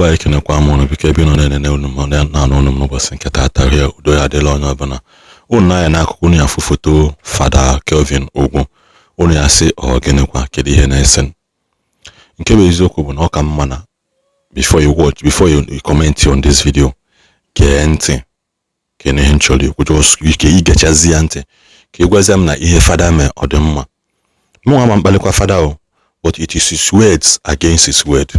Be anyị, ekenekwa m unu. Biko, ebe ị nọ na-enene unu ma na-anụ unu m n'ụbọchị nke taata ya, udo ya adịla onye ọbụla. Unu na-anya n'akụkụ unu ya afụ foto Fada Kelvin Ugwu. Unu ya sị, ọ gịnịkwa? Kedu ihe na-ese? Nke bụ eziokwu bụ na ọ ka mma na before you watch, before you comment on this video, gee ntị kene ihe m chọrọ ikwu. Just ike igechazi ya ntị ka ị gwazie m na ihe fada mee ọ dị mma. Mụ nwa ma mkpalikwa fada o, but it is his words against his word.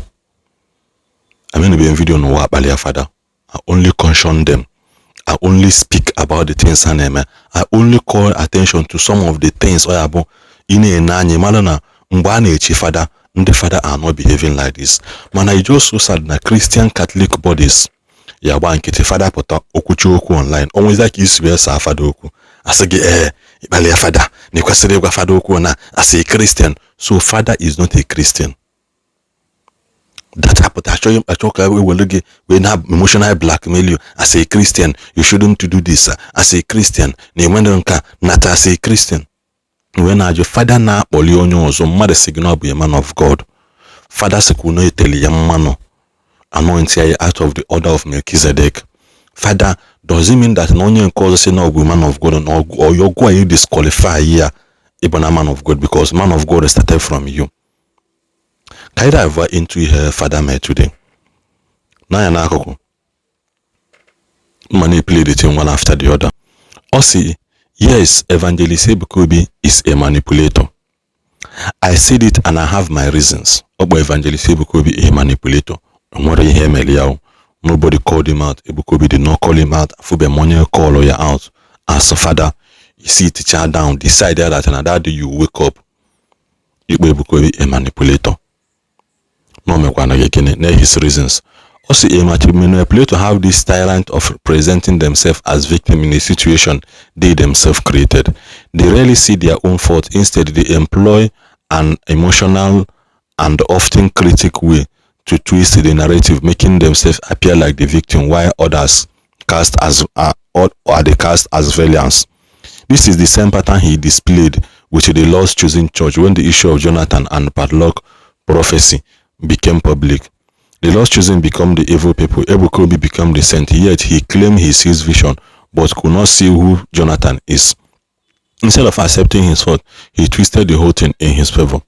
Amenubeghị m video n'ụwa akpali ya fada. I only caution them. I only speak about the things ha na-eme. I only call attention to some of the things. Ọ ya bụ ị na-ene anya mara na mgbe a na-echi fada, ndị fada are not behaving like this. Mana it just so sad na Christian Catholic bodies ya gba nkịtị. Fada pụta okwuchi okwu online, o nwezi ka isi wee saa fada okwu, asị gị ee, ịkpali ya fada na ịkwesịrị ịgwa fada okwu na as a Christian. So fada is not a Christian that hapụta achọghị achọ ka ewere gị wee na emotional blackmail you. As a Christian, you shouldn't do this. As a Christian, na enwere nka nata. As a Christian, wee na-ajụ fada na-akpọli onye ọzọ. Mmadụ sị gị na ọ bụ a man of God. Fada sịkwa na eteli ya mmanụ, anoint ya out of the order of Melchizedek. Fada, does it mean that na onye nke ọzọ sị na ọ bụ man of God na ọyọgụ anyị disqualify ya ịbụ na man of God, because man of God started from you? Ka anyị dive into ihe fada mee today. N'anya n'akụkụ mma na-eplay the thing one after the other. Ọ sị, "Yes, Evangelist Ebuka Obi is a manipulator. I said it and I have my reasons." Ọ kpọ Evangelist Ebuka Obi a manipulator. Nwere ihe emere ya o. Nobody called him out. Ebuka Obi did not call him out. Afụbe m onye call ya out. As a father, you sit teacher down, decide that na that day you wake up, ikpe Ebuka Obi a manipulator. Na o mekwana gị gịnị na his reasons? Ọ sị, "A manipulator have this talent of presenting themselves as victim in a situation they themselves created. They rarely see their own fault. Instead, they employ an emotional and often critic way to twist the narrative, making themselves appear like the victim while others cast as or are the cast as villains. This is the same pattern he displayed with the Lord's Chosen Church when the issue of Jonathan and padlock prophecy became public. The Lord's Chosen become the evil people, Ebuka Obi become the saint, yet he claimed he sees vision but could not see who Jonathan is. Instead of accepting his fault, he twisted the whole thing in his favor.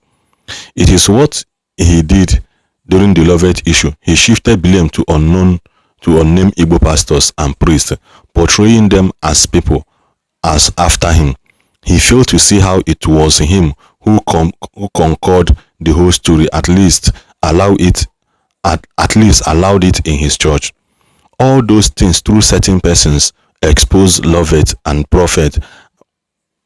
It is what he did during the Lovett issue. He shifted blame to unnamed Igbo pastors and priests, portraying them as people as after him. He failed to see how it was him who conquered the whole story, at least allowed it in his church. All those things through certain persons exposed Lovett, and prophet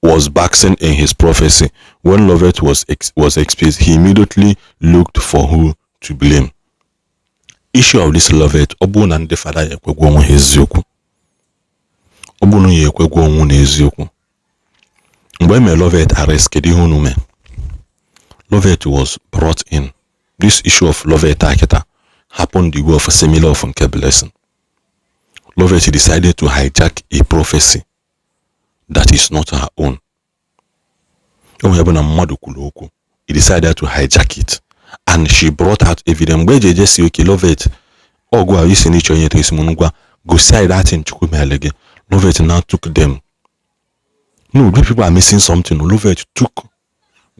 was basking in his prophecy. When Lovett was exposed, he immediately looked for who to blame." Issue of this Lovett, ọ bụrụ na ndị fada ya ekwegwa onwe ha eziokwu, ọ bụrụ na ya ekwegwa onwe na eziokwu, mgbe e mere Lovett arrest, kedu ihe unu mee? Lovett was brought in. This issue of Lovett akịta happened the way of a similar of nke Blessing. Lovett decided to hijack a prophecy that is not her own. O nwere bụ na mmadụ kwuru okwu, he decided to hijack it and she brought out evidence. Mgbe eji eje si oke Lovett ọgụ a isi n'ịchọ ihe esi m ngwa gosi anyị that Chukwu mere gị. Lovett now took them. No, these people are missing something. Lovett took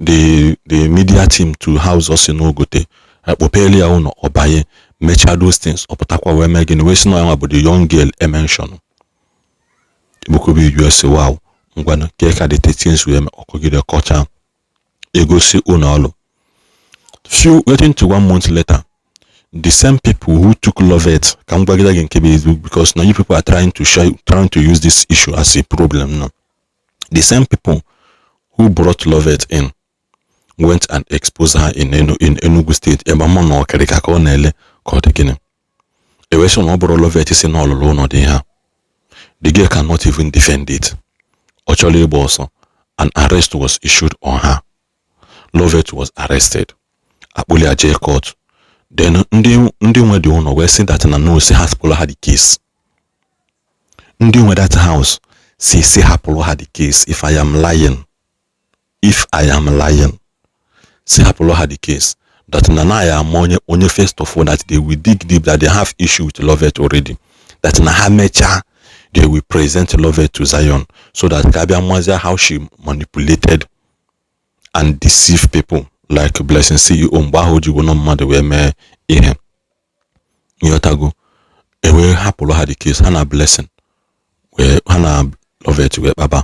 the media team to house us n'ogote akpọpeli ya ụlọ, ọbanye, mechaa those things, ọ pụtakwa wee mee gịnị? Wee sị na ya nwa bụ the young girl e mention. Ebuka Obi US, wow, ngwanụ, kee ka the things wee ọkụgide kọcha egosi ụlọ ọrụ. Few getting to one month later, the same people who took Lovett, ka m gwagide gị nke bụ eziokwu, because now you people are trying to share, trying to use this issue as a problem now. The same people who brought Lovett in went and exposed her in Enugu State, ebe mụ na ọkịrịka ka ọ na-ele ka ọ dị gịnị. Ewee sị na ọ bụrụ Lovett si na ọlụlụ ụlọ dị ha. The girl cannot even defend it. Ọ chọrọ ịgba ọsọ. An arrest was issued on her. Lovett was arrested, akpụli ya jee court. Then ndị nwe dị ụlọ wee sị that na no, si hapụrụ ha the case. Ndị nwe that house si hapụrụ ha the case. If I am lying, if I am lying, si hapụrụ ha the case. That na ya ama onye onye first of all, that they will dig deep, that they have issue with Lovett already, that na ha mechaa, they will present Lovett to Zion so that ka abịa mazia how she manipulated and deceive people like Blessing CEO mgbe ahụ o ji wụnọ mmadụ wee mee ihe. Ịghọtago? Ewee hapụrụ ha the case, ha na Blessing wee, ha na Lovett wee kpaba,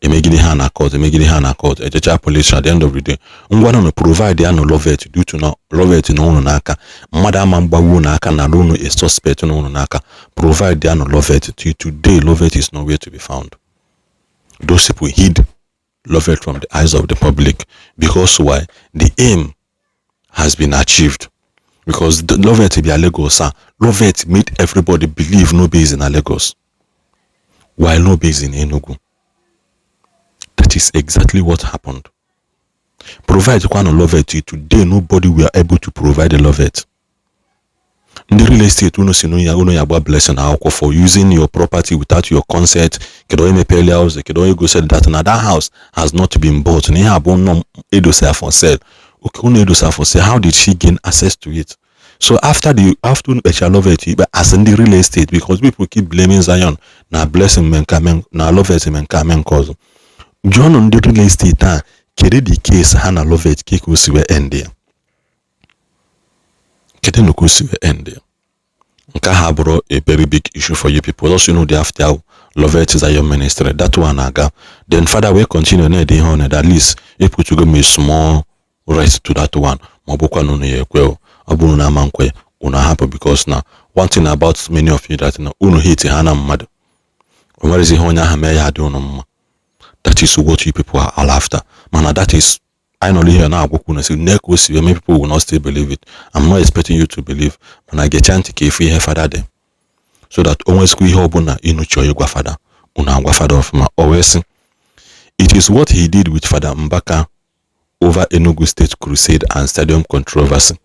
emegide ha na court, emegide ha na court, ejecha police. At the end of the day, ngwa na provide ya na Lovett, due to na Lovett na ụnụ n'aka, mmadụ ama mgbagwo n'aka na unu a suspect na ụnụ n'aka, provide ya na Lovett. Till today, Lovett is nowhere to be found. Those people hid Lovett from the eyes of the public. Because why? The aim has been achieved, because the Lovett bịa Lagos a, Lovett made everybody believe no base in Lagos while no base in Enugu. That is exactly what happened. Provide kwanụ Lovett. Today, nobody were able to provide a Lovett. Ndị real estate unu si ya unu ya gba Blessing akwụkwọ for using your property without your consent. Kedu onye mepere ya ụzọ? Kedu onye gosiri that na that house has not been bought, na ihe abụọ nọ edosa for sale? Okay, unu edosa for sale, how did she gain access to it? So after unu kpechara Lovett ikpe as ndị real estate, because people keep blaming Zion na Blessing mee nke na Lovett mee nke mee nke ọzọ, jụọnụ ndị real estate a, kedu the case ha na Lovett ka o si wee end ya? Kedu na ka o si wee end ya? Nke ahụ abụrụ a very big issue for you people. Also, you know the after Lovett Zion Ministry, that one aga. Then father wee continue na-ede ihe ọ na-ede. At least eputugo m a small rest to that one. Ma ọ bụkwa na unu ya ekwe, ọ bụrụ na ama nkwe, unu ahapụ, because na one thing about many of you, that na unu hate ha na mmadụ o nwerezi ihe onye ahụ mee ya adị unu mma. That is what you people are all after. Mana that is anyị nọrọ ihe na-agwakwu na si nne ka o si eme, people will not still believe it. I'm not expecting you to believe, mana gechaa ntị ka efu ihe fada dị, so that o nwezikwa ihe ọbụla inu chọọ ịgwa fada, unu agwa fada ọfụma. O wee sị, it is what he did with Father Mbaka over Enugu State Crusade and stadium controversy.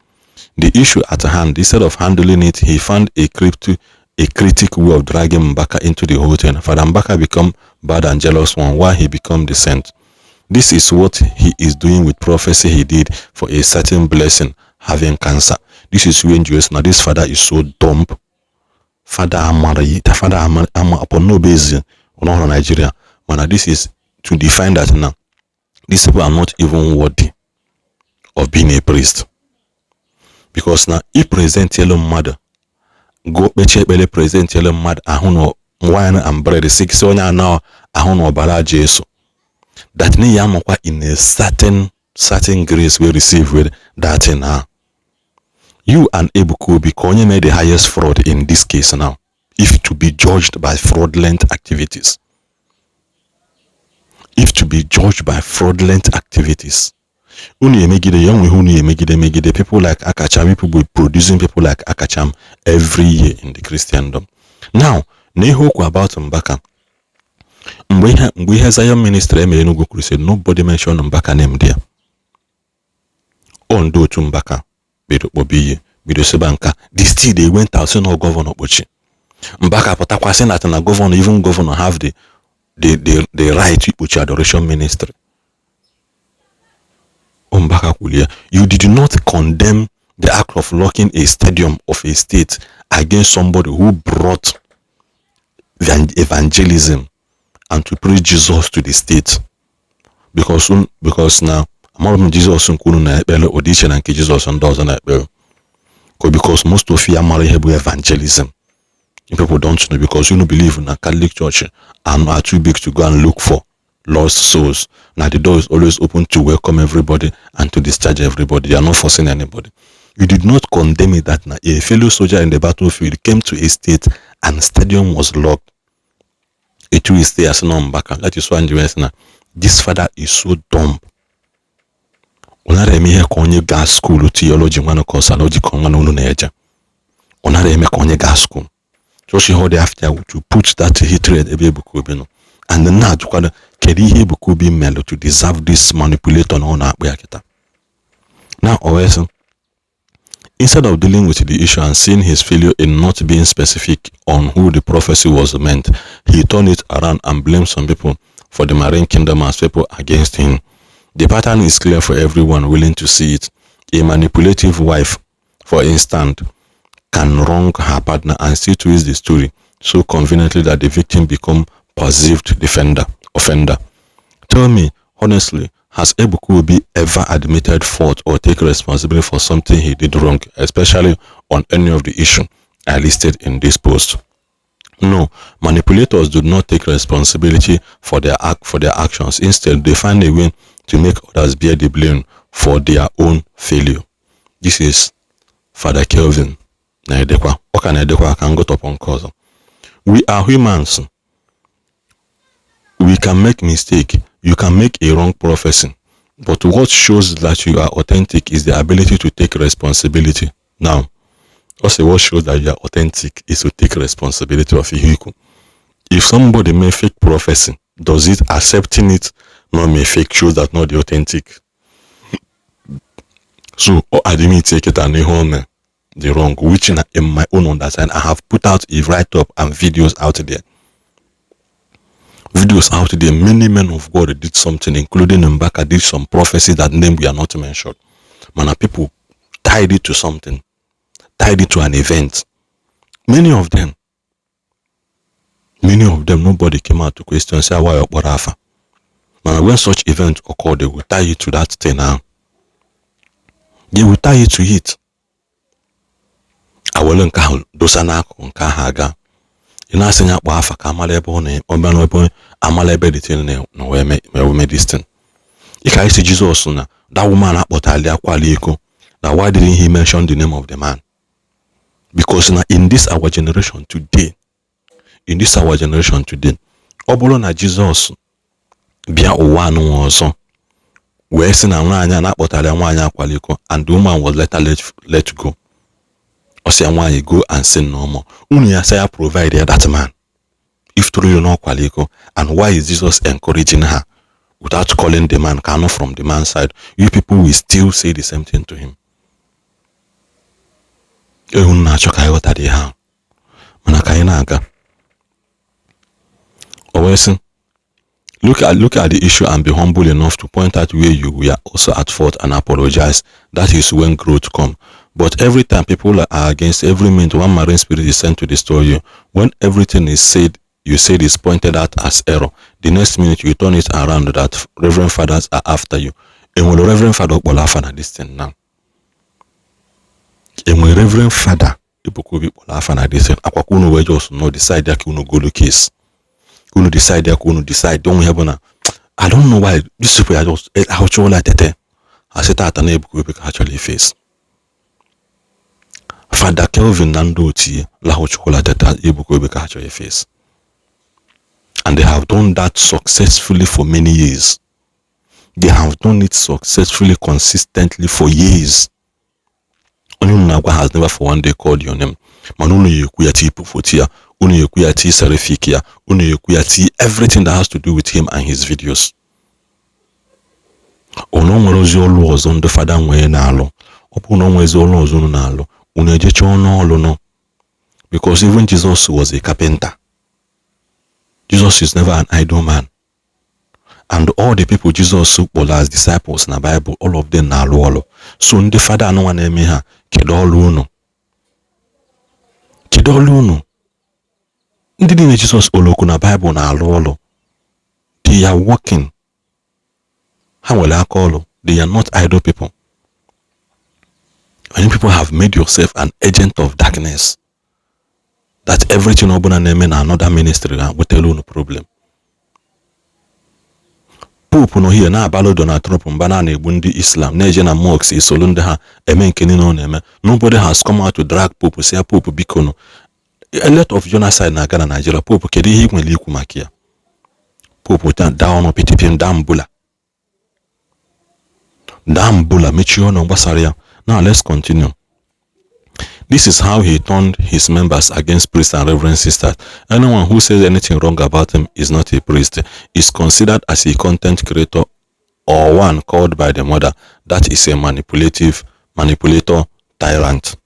The issue at hand, instead of handling it, he found a critic way of dragging Mbaka into the whole thing. Father Mbaka become bad and jealous one while he become the saint. This is what he is doing with prophecy he did for a certain Blessing having cancer. This is when Jesus now, this father is so dumb. Father amara, father ama upon no base on Nigeria. Mana this is to define that now these people are not even worthy of being a priest. Because now if present yellow mmadụ go kpechie ekpere, present yellow mmadụ ahụ na wine and bread, sị onye anọ ahụ na ọbara Jesu, that na ya amakwa in a certain grace we receive with that thing now. You and Ebuka Obi, ka onye made the highest fraud in this case now, if to be judged by fraudulent activities, if to be judged by fraudulent activities, unu emegide ya onwe unu emegide emegide people like Akacham. People be producing people like Akacham every year in the Christendom. Now, na ihe okwu about Mbaka, mgbe ihe Zion Ministry emere Enugu Crusade, nobody mention Mbaka name there. Ọ ndị otu Mbaka bido kpọba iyi, bido sịba nka. The still they went out sị na governor kpochi Mbaka, pụtakwa sị na governor, even governor have the right ikpochi adoration ministry. Mbaka kwuru ya. You did not condemn the act of locking a stadium of a state against somebody who brought evangelism and to preach Jesus to the state, because na amara m Jizọs nke unu na-ekpere ụdị iche na nke Jizọs ndị ọzọ na-ekpere, because most of you amara ihe bụ evangelism. You people don't know because you no believe na Catholic Church and are too big to go and look for lost souls. Now the door is always open to welcome everybody and to discharge everybody. They are not forcing anybody. You did not condemn it that now a fellow soldier in the battlefield came to a state and stadium was locked. Etu is there as no Mbaka. That is why na this father is so dumb. Ọ nara eme ihe ka onye gaa school theology nwanụ ka ọsalogy ka nwanụ unu na-eje. Ọ nara eme ka onye gaa school. Just ihe ọ dị after to put that hatred ebe Ebuka Obi nọ. And na-ajụkwado, kedu ihe Ebuka Obi melụ to deserve this manipulator na ọ na-akpụ ya kịta? Now o wee sị, instead of dealing with the issue and seeing his failure in not being specific on who the prophecy was meant, he turned it around and blamed some people for the Marine Kingdom as people against him. The pattern is clear for everyone willing to see it. A manipulative wife, for instance, can wrong her partner and still twist the story so conveniently that the victim become perceived defender offender. Tell me honestly, has Ebuka Obi ever admitted fault or take responsibility for something he did wrong, especially on any of the issue I listed in this post? No, manipulators do not take responsibility for their actions. Instead, they find a way to make others bear the blame for their own failure. This is Father Kelvin na-edekwa. Ọ ka na-edekwa ka ngụtọpụ nke ọzọ. We are humans. We can make mistake. You can make a wrong prophecy. But what shows that you are authentic is the ability to take responsibility. Now, also what shows that you are authentic is to take responsibility of ihe ikwu. If somebody make fake prophecy, does it accepting it not make fake shows that not the authentic? So, ọ admit kịta na ihe o mee the wrong, which in my own understanding, I have put out a write-up and videos out there. Videos out there, many men of God did something, including Mbaka did some prophecy that name we are not mentioned. Man, people tied it to something, tied it to an event. Many of them, nobody came out to question, say, why afa. Now, when such event occur, they will tie it to that thing now. They will tie it to it. Awele nke ahụ dosa n'akụkụ, nke ahụ aga. Ị na-asị ya kpọọ afa ka amala ebe ọ na ọbịa ebe amala ebe the thing na wee mee this thing. Ị ka isi Jizọs na that woman akpọtali akwali iko na, why didn't he mention the name of the man? Because na in this our generation today, in this our generation today, ọ bụrụ na Jizọs bịa ụwa anụnwa ọzọ wee sị na nwaanyị a na-akpọtara ya nwaanyị akwala iko and the woman was later let go, ọ sị ya, "Nwaanyị, go and sin no more," unu ya sị ya provide ya that man if truly na ọkwala iko? And why is Jesus encouraging her without calling the man ka anụ from the man's side? You people will still say the same thing to him. Ehu na-achọ ka anyị ghọtara ihe ahụ, mana ka anyị na-aga. O wee sị, Look at the issue and be humble enough to point out where you were also at fault and apologize. That is when growth come. But every time people are against, every minute one marine spirit is sent to destroy you. When everything is said you said is pointed out as error, the next minute you turn it around that reverend fathers are after you." Enwere reverend father kpọrọ afa na this thing now? Enwere reverend father Ebuka Obi kpọrọ afa na this thing? Akwakwa unu wee just no decide ya ka unu golu case, unu decide ya ka unu decide onwe ihe bụ na I don't know why these people are just ahụchụla tete ha sị tata na Ebuka Obi ka ha chọrọ ifes. Fada Kelvin na ndị otu ya lahụchụkwala teta, Ebuka Obi ka ha chọrọ ifes, and they have done that successfully for many years. They have done it successfully, consistently for years. Onye unu na-agwa has never for one day called your name, mana unu ya ekwu ya tii foto ya, unu ya ekwu ya tii serifik ya, unu ya ekwu ya tii everything that has to do with him and his videos. Unu nwere ozi ọlụ ọzọ ndị fada nwee na-alụ? Ọ bụrụ na o nwezi ọlụ ọzọ unu na-alụ, unu ejecha ọnụ ọlụ nọ, because even Jesus was a carpenter. Jesus is never an idle man, and all the people Jesus kpọrọ as disciples na Bible, all of them na-alụ ọlụ. So ndị fada anụnwa na-eme ha, kedu ọlụ unu? Kedu ọlụ unu? Ndị niile Jizọs kpọrọ okwu na Bible na-alụ ọlụ. They are working. Ha nwere aka ọlụ. They are not idle people. Many people have made yourself an agent of darkness that everything ọbụla na-eme na another ministry ga wetara unu problem. Pope nọ here na-abalụ Donald Trump mba na na-egbu ndị Islam, na-eje na mosque esolu ndị ha eme nke niile ọ na-eme. Nobody has come out to drag Pope, si ya, "Pope, biko nụ, a lot of genocide na-aga na Nigeria. Pope, kedu ihe ị nwere ikwu maka ya?" Pope daa ọnụ pitipim, daa mbula, daa mbula, mechie ọnụ gbasara ya. Now let's continue. This is how he turned his members against priests and reverend sisters. Anyone who says anything wrong about him is not a priest, is considered as a content creator or one called by the mother. That is a manipulative manipulator tyrant.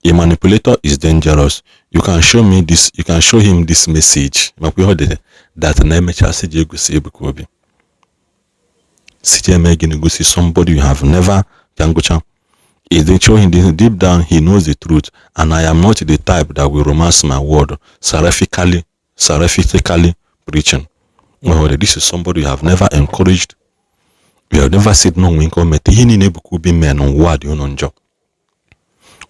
A manipulator is dangerous. You can show me this, you can show him this message. That na emecha sị ji egosi Ebuka Obi. Si ji eme gịnị? Gosi somebody you have never ka ngụcha. Is showing deep down he knows the truth, and I am not the type that will romance my word seraphically preaching. Well, this is somebody you have never encouraged. You have never said no nwe nke o mete. Ihe niile Ebuka Obi mee n'ụwa dị unu njọ.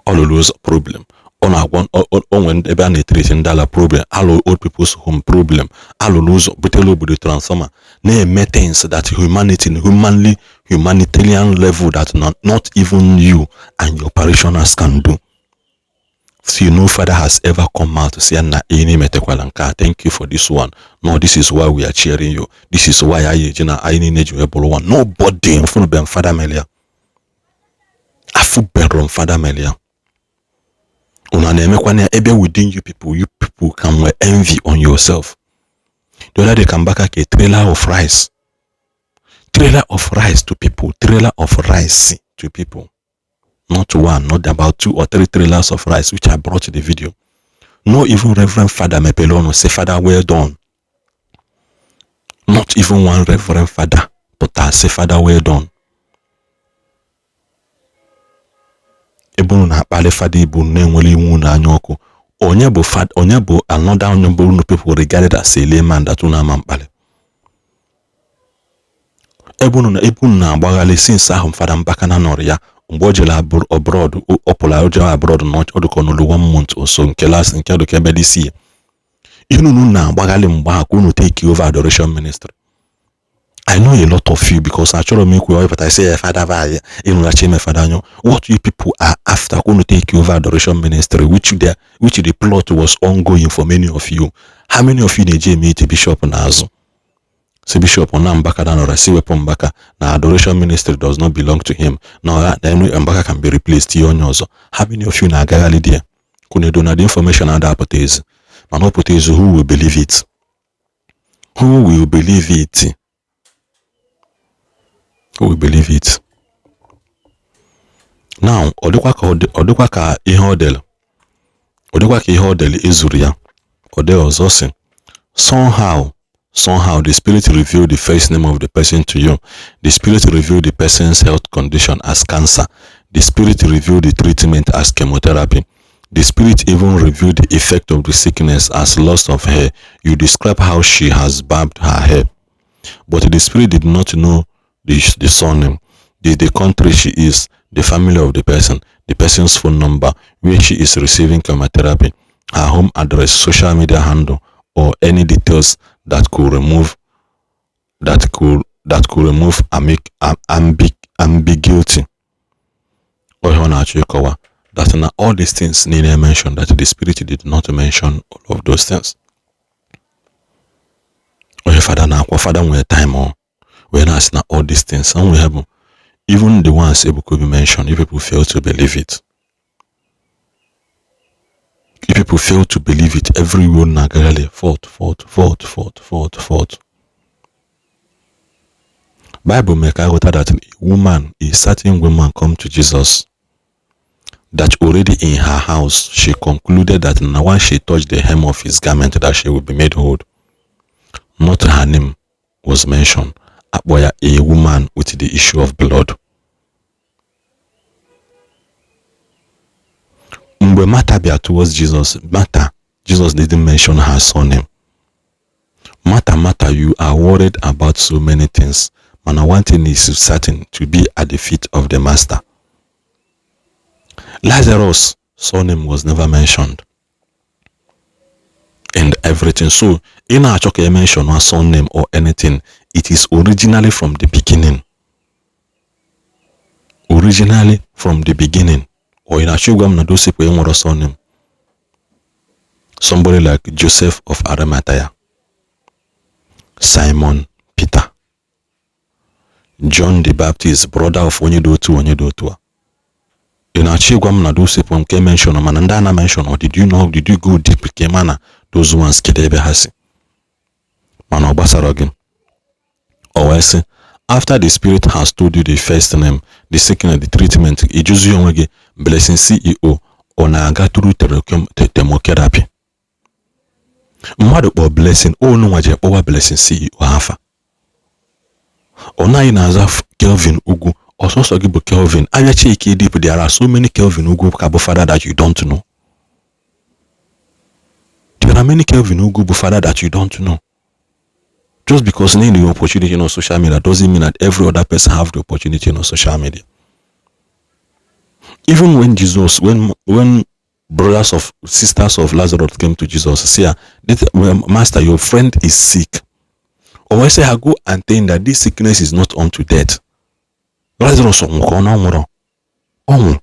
Ọ lụrụ ụzọ, problem. Ọ na-agwa onwe ebe a na-etiriti ndị ala, problem. Alụ old people's home, problem. Alụrụ ụzọ, butere obodo transformer, na-eme things that humanity, humanly, humanitarian level that not even you and your parishioners can do. See, no father has ever come out to say na ihe na-emetekwala nke a, thank you for this one. No, this is why we are cheering you. This is why anyị eji na anyị niile ji wee bụrụ one. Nobody mfụnube m fada melia, afụbero m fada melia. Unu na-emekwana ya ebe within you people, you people can nwee envy on yourself. The other day ka Mbaka ka trailer of rice, trailer of rice to people, trailer of rice to people, not one, not about two or three trailers of rice, which I brought to the video. No even reverend father mepere ọnụ say, "Father, well done." Not even one reverend father pụta say, "Father, well done." Ebe unu na-akpali fada ibu na-enwere iwu unu anya ọkụ, onye bụ fada, onye bụ another, onye bụ unu people regarded as a layman that unu ama mkpali. Ebe unu na-agbaghalị since ahụ fada Mbaka na nọrọ ya mgbe o jere abroad, ọ pụrụ o jere abroad na ọ dịka ọnụlụ one month or so nke last nke dịka ebe dị si ihe unu na-agbaghalị mgbe ahụ ka unu take over adoration ministry. I know a lot of you because achọrọ m ikwu ọ pụta say fada va ịnụghachi ime fada anyụ. What you people are after, ka unu take over adoration ministry, which the plot was ongoing for many of you. How many of you na-eji eme ite bishop n'azụ si bishop na Mbaka da nọrọ si wepụ Mbaka na adoration ministry does not belong to him na Mbaka can be replaced ihe onye ọzọ? How many of you na-agagharị there kunedo na the information ada apụta ezi, mana ọ pụta ezi, who will believe it? Who will believe it? Who will believe it? Now ọ dịkwa ka ihe ọ dere, ọ dịkwa ka ihe ọ dere ezuru ya. Ọ dị ọzọ si somehow the spirit revealed the first name of the person to you. The spirit revealed the person's health condition as cancer. The spirit revealed the treatment as chemotherapy. The spirit even revealed the effect of the sickness as loss of hair. You describe how she has barbed her hair, but the spirit did not know the surname, the country she is, the family of the person, the person's phone number, where she is receiving chemotherapy, her home address, social media handle, or any details that could remove ambiguity. Or ọ na-achọ ịkọwa that na all these things niile mentioned, that the spirit did not mention all of those things. Onye fada na-akwa fada nwere time ọ wee na-asị na all these things onwe ha bụ even the ones Ebuka Obi mentioned, if people fail to believe it, if people fail to believe it, everyone na-agagharị fault, fault, fault, fault, fault, fault. Bible mee ka aghọta that a woman, a certain woman come to Jesus, that already in her house she concluded that now once she touched the hem of his garment that she will be made whole. Not her name was mentioned. Akpọ ya a woman with the issue of blood. Mgbe Martha bịa towards Jesus, Martha, Jesus didn't mention her surname. Martha, Martha, you are worried about so many things. Mana one thing is certain, to be at the feet of the master. Lazarus' surname was never mentioned in everything. So, in na-achọ ka e mention a surname or anything, it is originally from the beginning. Originally from the beginning. Or ị na-achọ ịgwa m na those people enwere surname? Somebody like Joseph of Arimathea, Simon Peter, John the Baptist, brother of onye dị otu, onye dị otu a. Ị na-achọ ịgwa m na those people nke mention, mana ndị a na mention, or did you know, did you go deep ka ị ma na those ones kedu ebe ha si? Mana ọ gbasara gị. O wee sị, after the spirit has told you the first name, the sickness, the treatment, ịjụzi onwe gị, Blessing CEO ọ na-aga through chemotherapy? Mmadụ kpọọ Blessing onu nwa ji kpọwa Blessing CEO afa. Ọ naghị na-aza Kelvin Ugwu, Ọsọsọ gị bụ Kelvin abịa check deep, there are so many Kelvin Ugwu ka bụ fada that you don't know. There are many Kelvin Ugwu bụ fada that you don't know. Just because na the opportunity on social media doesn't mean that every other person have the opportunity on social media. Even when Jesus, when brothers of sisters of Lazarus came to Jesus, say, "Master, your friend is sick." Or I say, "Go and tell him that this sickness is not unto death." Lazarus nwụrụ ka ọ na nwụrụ ọnwụ.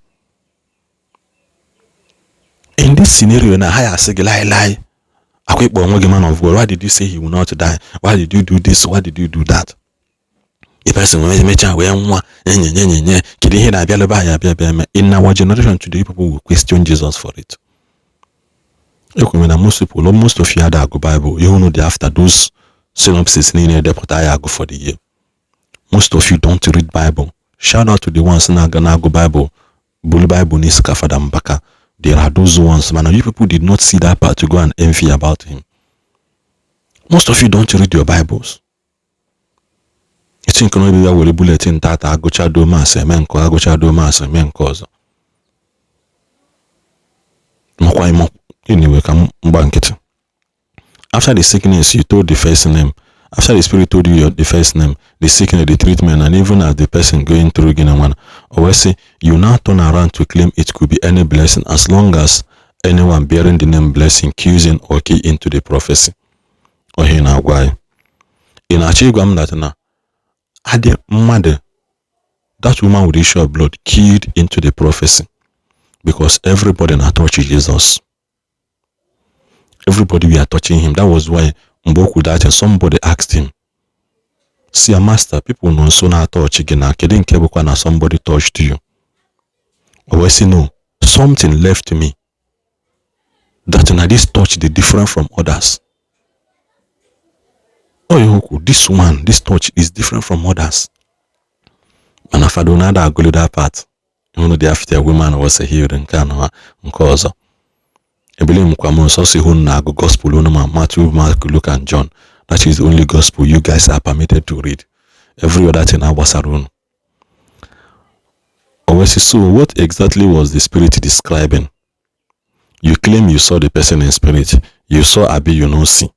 In this scenario na ha ya asị gị, "Lie lie, akwa ịkpọ onwe gị man of God. Why did you say he will not die? Why did you do this? Why did you do that?" The person wee mechaa wee nwa enye nye nye nye. Kedu ihe na-abịa lebe anyị abịa bịa eme? In our generation today, people will question Jesus for it. Ekwere na most people, most of you ada agụ Bible. Ihe unu dị after those synopsis niile edepụta ya agụ for the year. Most of you don't read Bible. Shout out to the ones na-aga na-agụ Bible, bulu Bible n'isi ka Fada Mbaka. There are those ones, man. You people did not see that part to go and envy about him. Most of you don't read your Bibles. Eti nke n'obi ya were bulletin tata, agụchado mass, eme nke, agụchado mass, eme nke ọzọ. Makwa ịmụ anyway, ka m gba nkịtị. After the sickness, you told the first name. After the spirit told you the first name, the sickness, the treatment, and even as the person going through gịnị nwana o wee sị, you now turn around to claim it could be any blessing as long as anyone bearing the name Blessing keys in or key into the prophecy. Ohe na-agwa anyị, ị na-achọ ịgwa m that na adị mmadụ, that woman with the issue of blood keyed into the prophecy because everybody na touch Jesus, everybody we are touching him. That was why mgbe o kwuru that, somebody asked him, "See, master, people nọ nso na-atọchị gị, na kedu nke bụkwa na somebody touched you?" O wee sị, "No, something left me that na this touch dị different from others." Ọ ihe okwu, this one, this touch is different from others. Mana fada na ada agụlụ that part. Ịhụnụ dị after woman was healed, nke a na nke ọzọ. Ebele m kwa m nsọ si hụ na agụ gospel unu ma Matthew, Mark, Luke and John. That is the only gospel you guys are permitted to read. Every other thing agbasara unu. O wee sị, so what exactly was the spirit describing? You claim you saw the person in spirit. You saw abi you no see?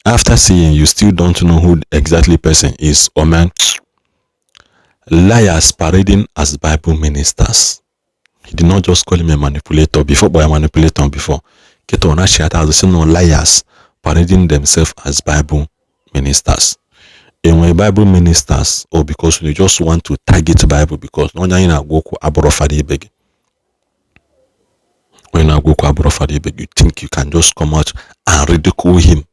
After seeing, you still don't know who exactly person is. Oh man, liars parading as Bible ministers. He did not just call him a manipulator before, but a manipulator before. Kịta ọ na-achịata azụ sị no, liars parading themselves as Bible ministers. Enwe Bible ministers or because you just want to target Bible, because onye anyị na-agwa okwu abụrụ fada ibe gị, onye na-agwa okwu abụrụ fada ibe gị, you think you can just come out and ridicule him,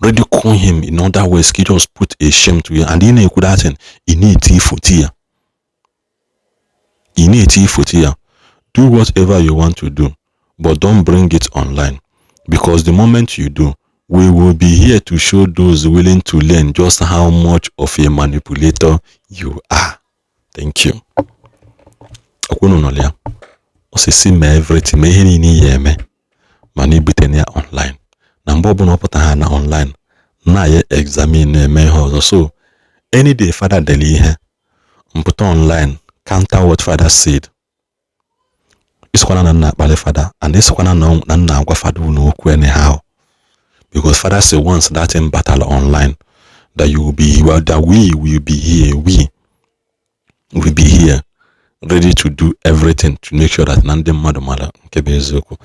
ridicule him in other ways, ka just put a shame to you. And ị na-ekwu that thing, ị na-eti ifoto ya, ị na-eti ifoto ya. Do whatever you want to do, but don't bring it online, because the moment you do, we will be here to show those willing to learn just how much of a manipulator you are. Thank you. Ọkwụnụ nọ ya, ọ sị si mee everything, mee ihe niile ya eme, mana ibute ya online na mgbe ọbụla ọ pụta ha na online na ya examine na-eme ihe ọzọ. So any day father dere ihe mpụta online, counter what father said. Ịsịkwana na nna akpali fada and ịsịkwana na nna agwa fada unu okwu anyhow, because father say once that thing battle online, that you will be, well, that we will be here, we will be here ready to do everything to make sure that na ndị mmadụ mara nke bụ eziokwu.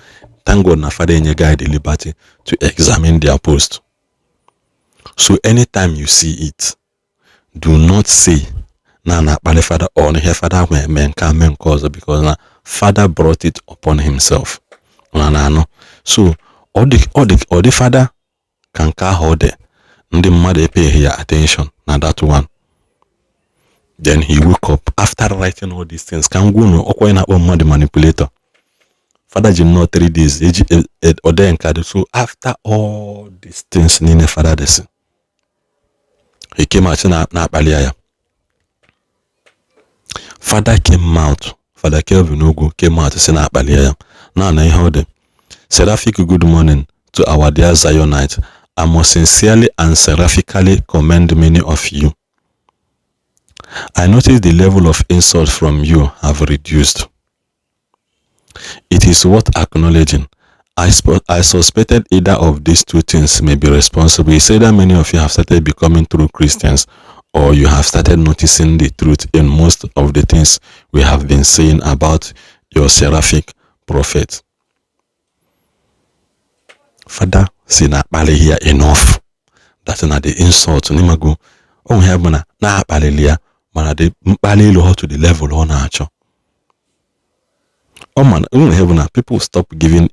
Thank God na father enye guy the liberty to examine their post. So anytime you see it, do not say na na-akpali fada or na ihe fada ahụ eme nke a mee nke ọzọ, because na father brought it upon himself. Na na anụ so ọ dị fada ka nke ahụ ọ dị ndị mmadụ epayghị ya attention na that one. Then he woke up after writing all these things. Ka m gwa unu, ọkwa ị na-akpọ mmadụ manipulator, fada ji nnọọ 3 days eji ọ dee nke dị. So after all these things niile fada desi, he came out na-akpali ya. Father came out, Father Kelvin Ugwu came out si na-akpali ya na ihe ọ dị. Seraphic good morning to our dear Zionite. I must sincerely and seraphically commend many of you. I noticed the level of insult from you have reduced. It is worth acknowledging. I suspected either of these two things may be responsible. He said that many of you have started becoming true Christians, or you have started noticing the truth in most of the things we have been saying about your seraphic prophet. Father si na akpalighị ya enough. That na the insult n'ịmago o nwere bụ na na-akpalili ya, mana the mkpali elu ha to the level ọ na-achọ. Ọ ma nwere bụ na people stop giving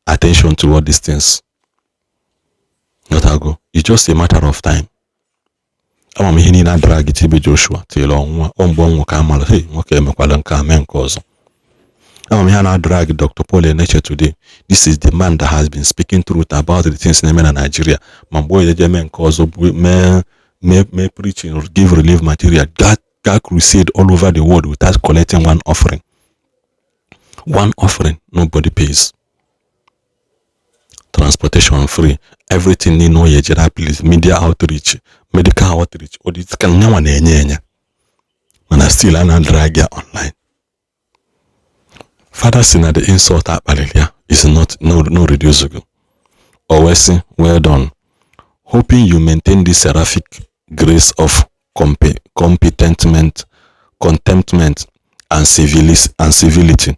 attention to all these things. Ghọtago? It's just a matter of time. Ama m ihe niile adara gị TB Joshua till ọnwụnwa ọ mgbe ọnwụ ka amara, hey, nwoke emekwala nke a, mee nke ọzọ. Ama m ihe a na-adara gị Dr. Paul Enenche today. This is the man that has been speaking truth about the things na-eme na Nigeria, ma mgbe o jeje mee nke ọzọ, mee preaching, give relief material, ga crusade all over the world without collecting one offering, one offering nobody pays, transportation free, everything niile o ejere, please, media outreach, medical outreach, ọ dị ka nyanwa na-enye enye, mana still a na-drag ya online. Father si na the insult akpaliri ya is not no reduce go. O wee sị, "Well done. Hoping you maintain this seraphic grace of competentment, contentment and civility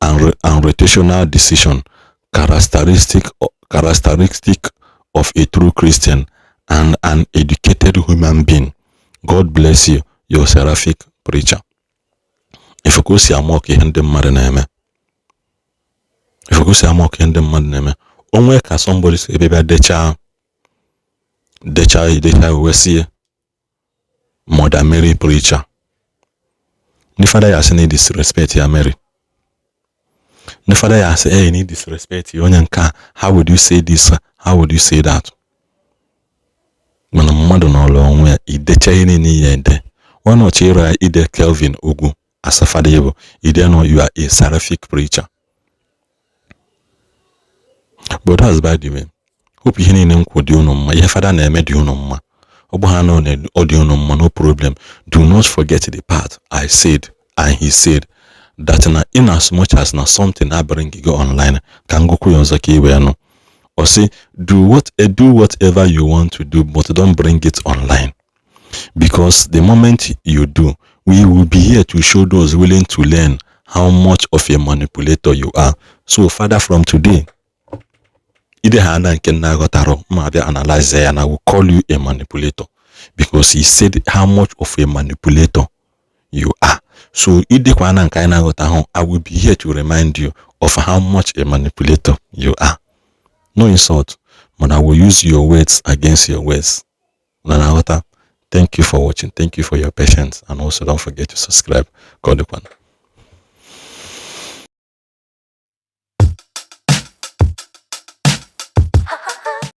and rotational decision characteristic of a true Christian and an educated human being. God bless you, your seraphic preacher." Ife ka o si ama ọka ihe ndị mmadụ na-eme, ife ka o si ama ọka ihe ndị mmadụ na-eme, o nwee ka somebody si ebe bịa dechaa dechaa dechaa wee sị Mother Mary preacher, ndị fada ya asị na disrespect ya Mary, ndị fada ya asị, hey, na disrespect ya onye nke a. How would you say this? How would you say that? Mana mmadụ n'ọlụ onwe ya idecha ihe niile ya ede, why not ịra ide Kelvin Ugwu as a fada Igbo, ide no, you are a seraphic preacher. But that's by the way. Hope ihe niile m kwu dị unu mma, ihe fada na-eme dị unu mma. Ọ bụ ha na ọ dị unu mma, no problem. Do not forget the part I said and he said that na in as much as na something I bring go online, ka ngụkwu ya ọzọ ka ị wee nụ. Ọ sị, do whatever you want to do, but don't bring it online, because the moment you do, we will be here to show those willing to learn how much of a manipulator you are. So father, from today, ide ha na nke nna aghọtara ma abịa analyze ya na will call you a manipulator, because he said how much of a manipulator you are. So idekwa na nke anyị na-aghọta ahụ, I will be here to remind you of how much a manipulator you are. No insult, but I will use your words against your words. Na na-aghọta? Thank you for watching. Thank you for your patience, and also don't forget to subscribe. Ka ọ dịkwanụ.